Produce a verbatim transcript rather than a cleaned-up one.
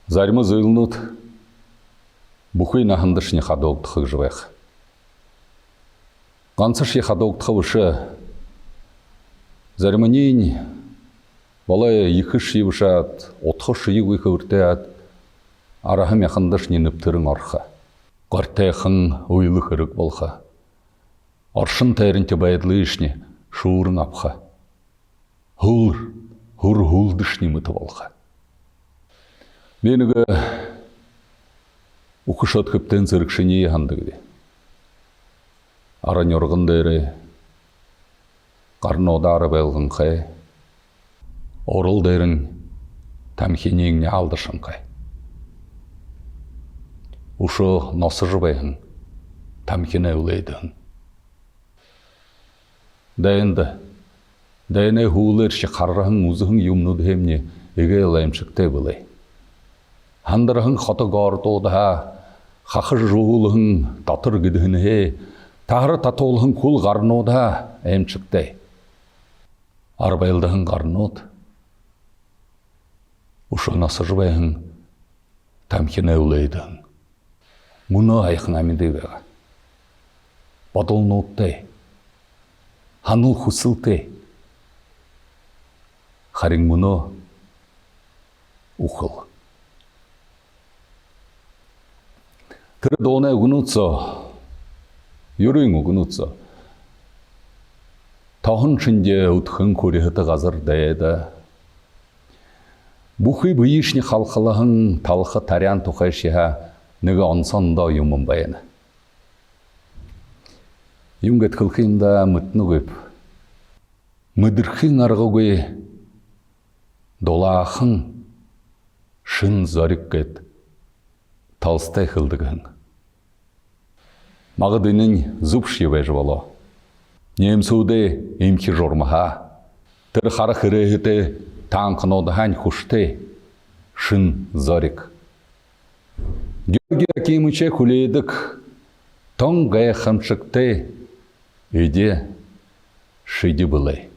Зарима зүйлнүүд бүхы наһандашни хадуугдаха гэжэ байха. Гансашье хадуугдаха бэшэ. Зариманиинь болой ехэшье бэшэ аад, удхашьегүй хэбэртэй аад, арһа мяхандашни нэбтэрэн орохо. Горитойхон үйлэ хэрэг болохо. Оршон тойронтой байдалыешни шүүрэн абаха. Һүр, һүр һүлдэшни мэтэ болохо. Би нэгэ үхэшөөд хэбтээн сэрэгшэниие һанадагби. Ара нюрган дээрэ гарнуудаа арбайлганхай, урал дээрэнь тамхиниинь алдашанхай. Үшөө носожо байһан тамхинай үлөөдэһэн. Дайнда, дайнай һүүлээршье хараһан, үзэһэн юумэнүүдһээмни эгээл аймшагтай бэлэй. Һандарһан хото городуудһаа, хаха жуһуулһан дотор гэдэһэнһээ, таһара татуулһан хүл гарнуудһаа аймшагтай. Арбайлдаһан гарнууд, үшөө носожо байһан тамхинай үлөөдэһэн. Мүнөө һаяхан амиды байгаа. Бодолнуудтай, һанал хүсэлтэй. Харин мүнөө үхэл. Тэрэ дуунай үгэнүүд соо, юрын үгэнүүд соо: тоһон шэнги үдхэн хүрьһэтэ газар дайда. Бүхы бэеышни халхалһан талха таряан тухайшье һаа нэгэ онсо ондоо юумэн байна. Юун гээд хэлэхэ юм даа, мэдэнэгүйб. Мэдэрхын аргагүй дулаахан шэн зориг гээд Толстой хэлэдэг һэн. Магад энэнь зүбшье байжа болоо. Немсүүдэй эмхи журмаһаа, тэрэ хара хэрээһэтэй танкнуудһаань хүшэтэй шэн зориг. Георгий Акимычай хүлеэдэг тон гайхамшагтай эдеэ шэди бэлэй.